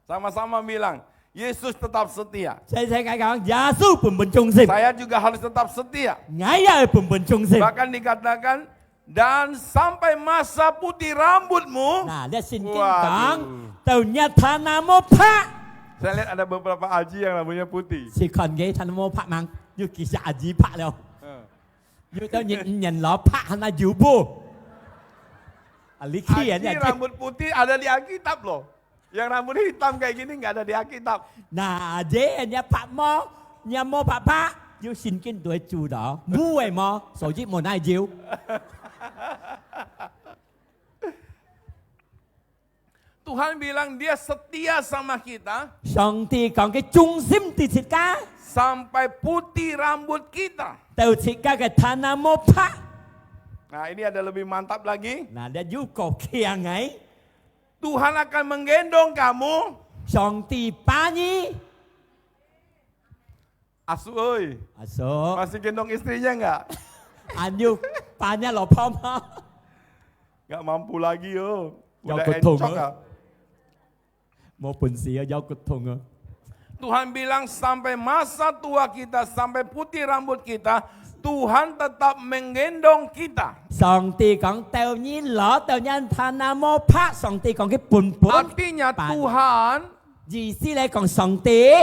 Sama-sama bilang, Yesus tetap setia. 細細个講，耶穌本本忠心， Saya juga harus tetap setia. 𠊎也愛本本忠心。 Bahkan dikatakan, dan sampai masa putih rambutmu. 那，這聖經講 Waduh， 到若頭那毛白， Saya lihat ada beberapa aji yang rambutnya putih. 係看佢頭那毛白吂？有幾時阿姨白了？ Hmm. 有到你年老白，還那有無？啊，你去啊，你 Aji rambut putih ada di Alkitab loh. Yang rambut hitam kayak gini nggak ada di Alkitab. 那這若白毛，若毛白白，有聖經對主咯，無个毛，所以無哪有。 Tuhan bilang dia setia sama kita 上帝講佢忠心對自家， sampai putih rambut kita. 到自家个頭那毛白。 Nah, ini ada lebih mantap lagi. 那，這有夠強个。 Tuhan akan menggendong kamu. 上帝把你， Asu oi, 阿叔， masih gendong istrinya nggak? 還有把你老婆嗎？ Nggak mampu lagi oh. Udah Jauh ketong, encok eh. ah. 無本事啊，腰骨痛啊。 Tuhan bilang sampai masa tua kita, sampai putih rambut kita, Tuhan tetap menggendong kita. 上帝講，到你老，到你頭那毛白，上帝講佢本本。 Artinya Tuhan 意思來講，上帝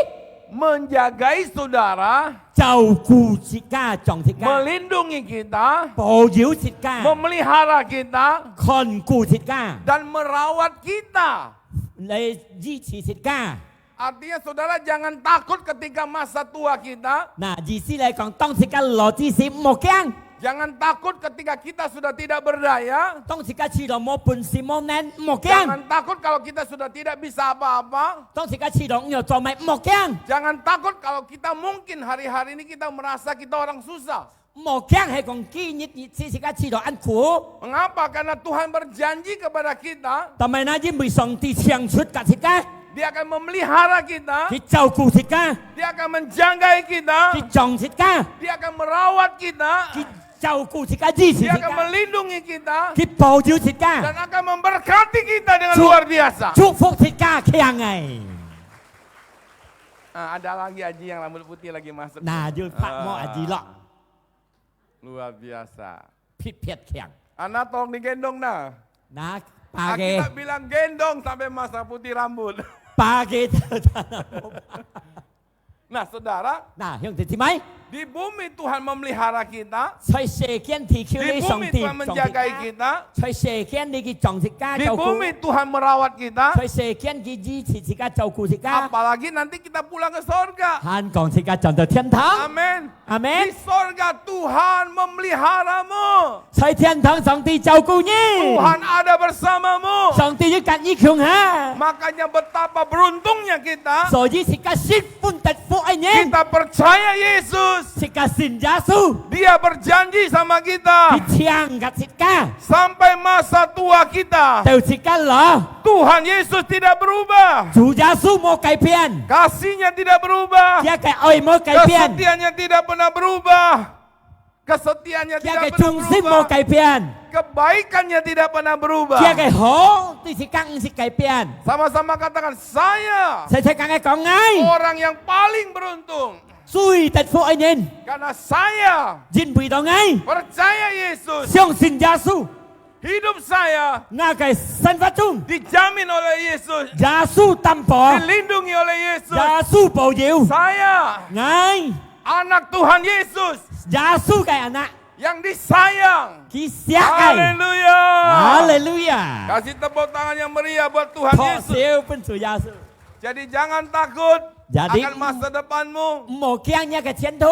menjagai saudara, 照顧自家，掌自家， melindungi kita, 保佑自家， memelihara kita, 看顧自家， dan merawat kita. 來醫治自家。 Artinya saudara jangan takut ketika masa tua kita. 那意思來講，當自家老之時，莫驚。Jangan takut ketika kita sudah tidak berdaya. 當自家試著無本事、無能，毋好驚。 Jangan takut kalau kita sudah tidak bisa apa-apa. 當自家試著毋曉做麼个，毋好驚。 Jangan takut kalau kita mungkin hari-hari ini kita merasa kita orang susah. 毋好驚，係講今日日子自家試著恁苦。 Mengapa? Karena Tuhan berjanji kepada kita. 但係呢，因為上帝唱出甲自家， Dia akan memelihara kita. 佢照顧自家， Dia akan menjagai kita. 佢掌自家， Dia akan merawat kita. 佢照顧自家，醫治自家， Dia akan melindungi kita. 佢保佑自家， Dan akan memberkati kita dengan 祝，luar biasa. 祝福自家強个。 Ah, ada lagi Aji yang rambut putih lagi masuk. 那就拍莫阿姨咯。 Luar biasa. 撇撇強。 Ana tolong digendong na. 那八个， Kita bilang gendong sampai masa putih rambut. 八个。 Nah, saudara, 那兄弟姊妹， di bumi Tuhan memelihara kita. 在世間地球裡上帝掌自家， Di bumi Tuhan menjagai kita. 在世間裡佢掌自家， Di 照顧， bumi Tuhan merawat kita. 在世間佢醫治自家，照顧自家。 Apalagi nanti kita pulang ke sorga. 還講自家轉到天堂。 Amin. 阿們。 Di sorga Tuhan memeliharamu. 在天堂上帝照顧你。 Tuhan ada bersamamu. 上帝有甲你共下。 Makanya betapa beruntungnya kita. 所以自家十分得福个人。 Kita percaya Yesus. 自家信耶穌。 Dia berjanji sama kita. 佢請甲自家。 Sampai masa tua kita. 到自家老。 Tuhan Yesus tidak berubah. 主耶穌無改變。 Kasih-Nya tidak berubah. 佢个愛無改變。 Kesetiaan-Nya tidak pernah berubah. Kesetiaan-Nya tidak pernah berubah. 佢个忠心無改變。 Kebaikan-Nya tidak pernah berubah. 佢个好對自家毋識改變。 Sama-sama katakan, saya 齊齊講个講，𠊎 orang yang paling beruntung. 最得福个人。 Karena saya 因為到𠊎 percaya Yesus. 相信耶穌。 Hidup saya 𠊎个生活中， dijamin oleh Yesus. 耶穌擔保。 Dilindungi oleh Yesus. 耶穌保佑。 Saya 𠊎 anak Tuhan Yesus. 耶穌个anak。 Yang disayang. 佢惜个。 Haleluya. Haleluya. Kasih tepuk tangan yang meriah buat Tuhan Yesus. 拍手分主耶穌。 Jadi jangan takut 也你 akan masa depanmu. 毋好驚你个前途。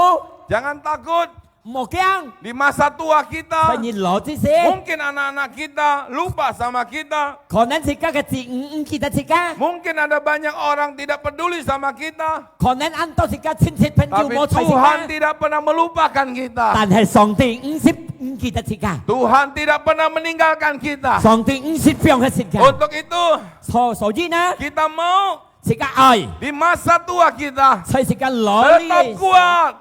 Jangan takut. 毋好驚。 Di masa tua kita. 在你老之時。 Mungkin anak-anak kita lupa sama kita. 可能自家个子女毋記得自家。 Mungkin ada banyak orang tidak peduli sama kita. 可能恁多自家親戚朋友無睬自家。 Tapi Tuhan tidak pernah melupakan kita. 但係上帝毋識毋記得自家。 Tuhan tidak pernah meninggalkan kita. 上帝毋識放棄自家。 Untuk itu, 所，所以呢， kita mau 自家愛， di masa tua kita 在自家老 tetap 裡 kuat.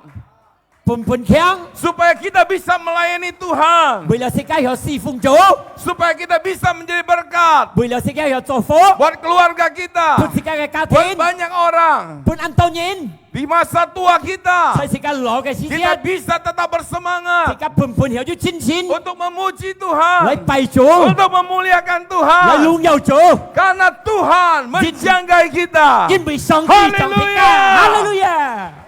本本強。 Supaya kita bisa melayani Tuhan. 為了自家曉侍奉主。 Supaya kita bisa menjadi berkat. 為了自家曉祝福。 Buat keluarga kita. 分自家个家庭。 Buat banyak orang. 分恁多人。 Di masa tua kita. 在自家老个時節。 Kita bisa tetap bersemangat. 自家本本曉有精神。 Untuk memuji Tuhan. 來拜主。 Untuk memuliakan Tuhan. 來榮耀主。 Karena Tuhan menjaga kita. 因為上帝掌自家。Haleluya. Haleluya.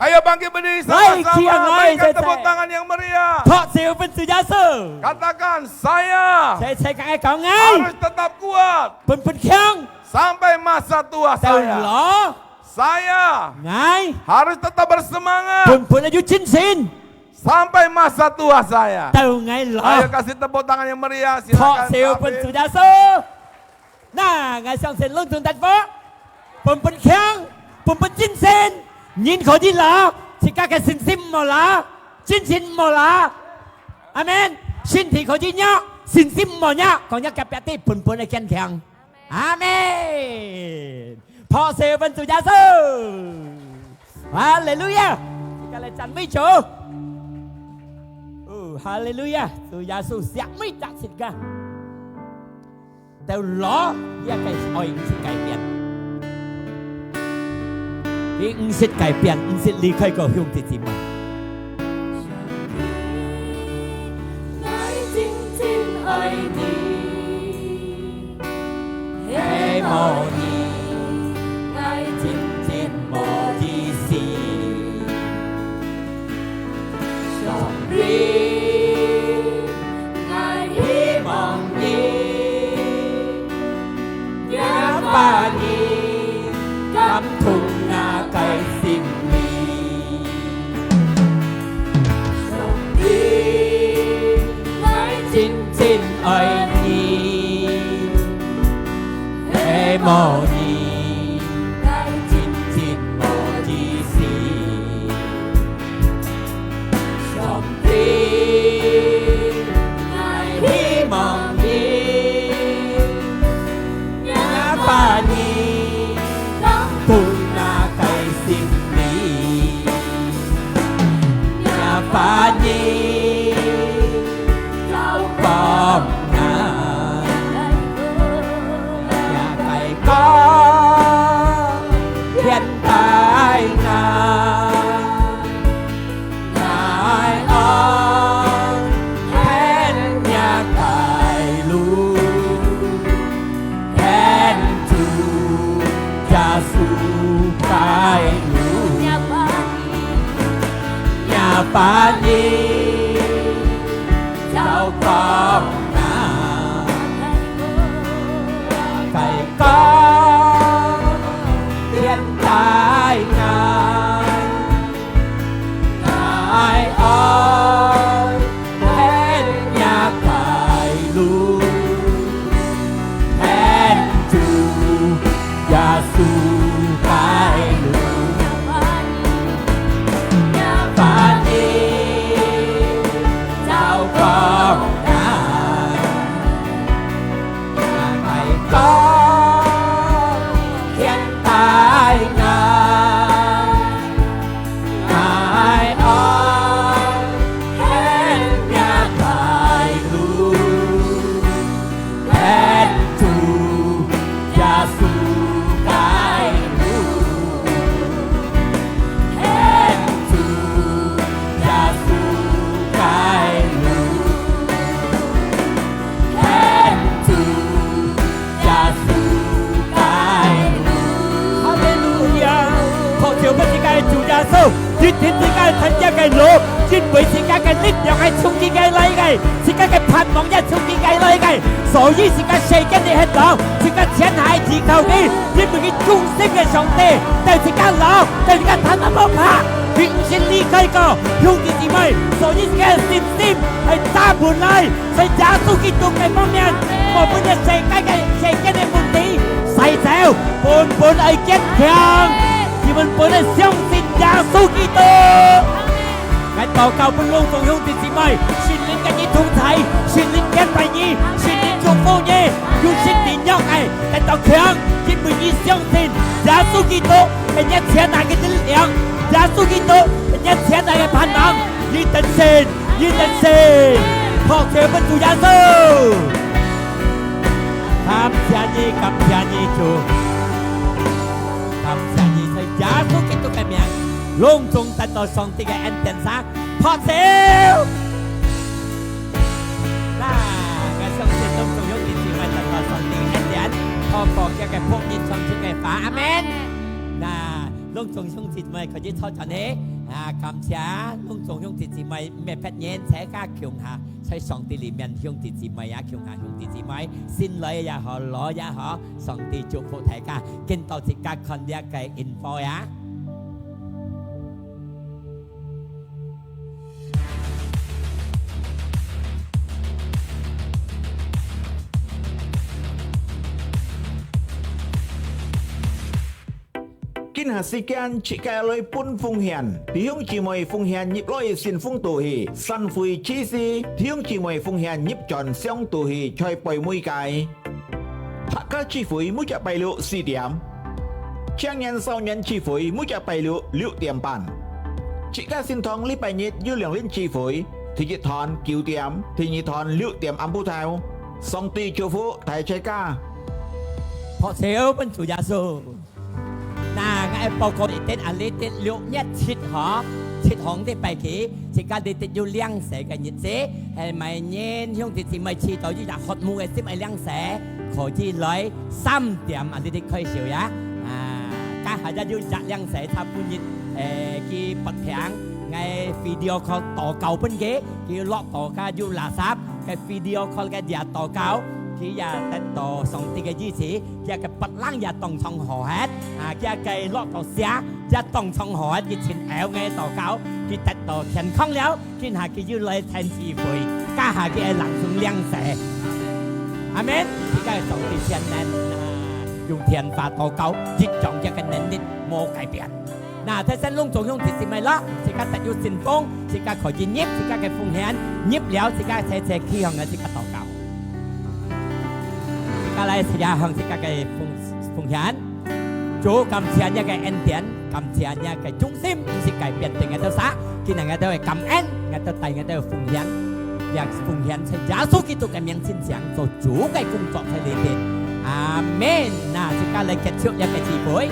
Ayo bangkit berdiri sama-sama. 來，起來，來，berikan tepuk tangan yang meriah. 拍手分主耶穌。 Katakan, saya 齊齊講，講，𠊎 harus tetap kuat 本本強。 sampai masa tua 到 saya. 老， Saya 𠊎 harus tetap bersemangat 本本个有精神。 sampai masa tua saya. 到𠊎老。 Ayo kasih tepuk tangan yang meriah, 拍 silakan. 手分主耶穌。 那，𠊎相信攏總得福，本本強，本本精神，人可以老，自家个信心毋好老，精神毋好老。阿們。身體可以弱，信心毋好弱，講若隔壁个本本个堅強。阿們。拍手分主耶穌。哈利路亞！自家來讚美主。哦，哈利路亞！主耶穌惜每隻自家。 到老，這个愛毋識改變。佢毋識改變，毋識離開過兄弟姊妹。上帝，𠊎真真愛你，係無你，𠊎真真無意思。 上帝，𠊎希望你，這把你感動𠊎个心靈。上帝，無你，𠊎真真無意思。上帝，𠊎希望你，若把你放入𠊎个心裡，若把你照光𠊎。 也个光，牽帶𠊎，𠊎愛跈若个路，跈主耶穌个路。若把你照光𠊎， 个光，牽帶𠊎，𠊎愛跈若个路，跈主耶穌个路。 若把你照光𠊎，𠊎个光，牽帶𠊎，𠊎愛跈若个路。 跈主耶穌个路，跈主耶穌个路，跈主耶穌个路。哈利路亞！拍手分自家个主耶穌！ 一定自家个團結个路，因為自家个力量係從佢个來个，自家个盼望也從佢个來个，所以自家世間个黑暗，自家全下依靠佢，因為佢忠心个上帝，對自家老，對自家坦白無怕，佢毋曾離開過，兄弟姊妹，所以自家个信心係打毋來。 在耶穌基督个方面，無分這世界个，世間个問題徙走，本本愛堅強，佢本本愛相信耶穌基督。𠊎禱告分攏總兄弟姊妹，聖靈佮你同在，聖靈牽帶你，聖靈祝福你，有身體弱个，得到強，因為你相信耶穌基督，係你全下个力量，耶穌基督，係你全下个盼望。 你得勝，你得勝，拍手分主耶穌。感謝你，感謝你，主。感謝你，在耶穌基督个名，攏總得到上帝个恩典，拍手。那，𠊎相信攏總兄弟姊妹得到上帝个恩典，透過佢个僕人傳出个話，阿們。那， 攏總兄弟姊妹可以坐轉去。啊，感謝攏總兄弟姊妹，毋係別人，自家共下，在上帝裡面兄弟姊妹啊，共下兄弟姊妹，新來也好，老也好，上帝祝福大家。見到自家看這个info啊。 今下時間自家來分奉獻，弟兄姊妹奉獻入來信封肚去，散會之時，弟兄姊妹奉獻入轉箱肚去，在背尾个。客家聚會每隻拜六四點，青年少年聚會每隻拜六六點半。自家聖堂禮拜日有兩輪聚會，第一堂九點，第二堂六點暗晡頭。上帝祝福大自家。拍手分主耶穌。 那，𠊎愛報告一點，啊，這個六月七號，七號禮拜幾，自家這個有領洗个日子，係每年兄弟姊妹祈禱一隻渴慕个心愛領洗，可以來三點啊，這個開始呀。啊，該下也有一隻領洗，差不多，誒，去北坪，𠊎video call禱告分佢，佢落到該有垃圾，該video call該也禱告，佢也得到上帝个醫治。 佢个別人也當場好忒，啊，佢个落到蛇也當場好忒，佢親愛个禱告，佢得到健康了，今下佢又來聽聚會，這下佢愛人生領洗。阿們。自家个上帝全能啊！用電話禱告，一樣个能力無改變。那，在山攏總兄弟姊妹咯，自家得有信封，自家可以入自家个奉獻，入了自家齊齊去向个自家禱告。自家來試下向自家个奉，奉獻。主，感謝你个恩典，感謝你个忠心，毋識改變，對𠊎兜儕，今日𠊎兜會感恩，𠊎兜帶𠊎兜奉獻，也奉獻在耶穌基督个名進行，做主个工作在裡面。阿門。那，自家來結束這个聚會。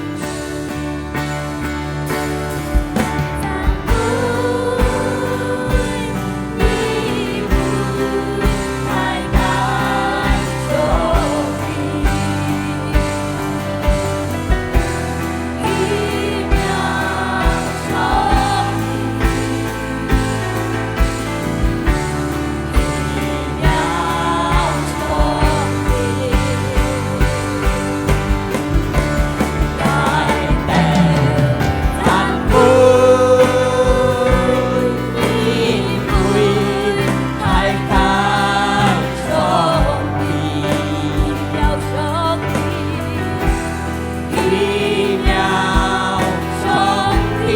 奇妙上帝，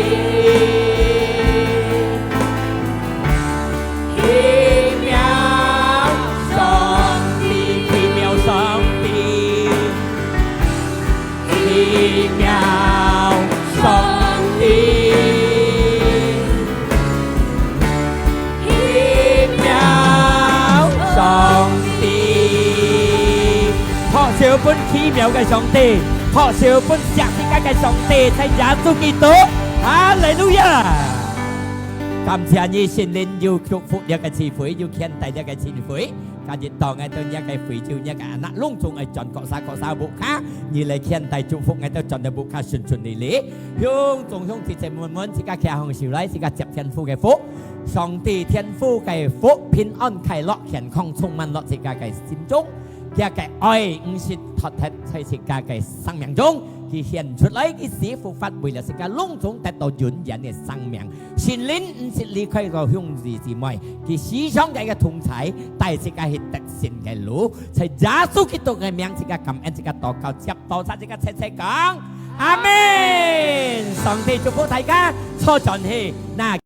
奇妙上帝，奇妙上帝，奇妙上帝。 奇妙上帝，拍手分奇妙个上帝，拍手分惜自家个上帝，在耶穌基督。哈利路亞！感謝你，聖靈又祝福這个聚會，又牽帶這个聚會。今日到𠊎兜這个會友，這个anak攏總愛轉各儕各儕屋下，你來牽帶祝福𠊎兜轉到屋下順順利利。 兄長兄弟姊妹們，自家擎䟘手來，自家接天父个福。上帝天父个福，平安快樂，健康充滿落自家个心中。佢个愛毋識脫忒在自家个生命中，佢顯出來，佢死復活，為了自家攏總得到永遠个生命。聖靈毋識離開到兄弟姊妹，佢時常个同在，帶自家去得勝个路。在耶穌基督个名，自家感恩，自家禱告，接到，自家齊齊講。 阿門。上帝祝福大家，坐轉去，那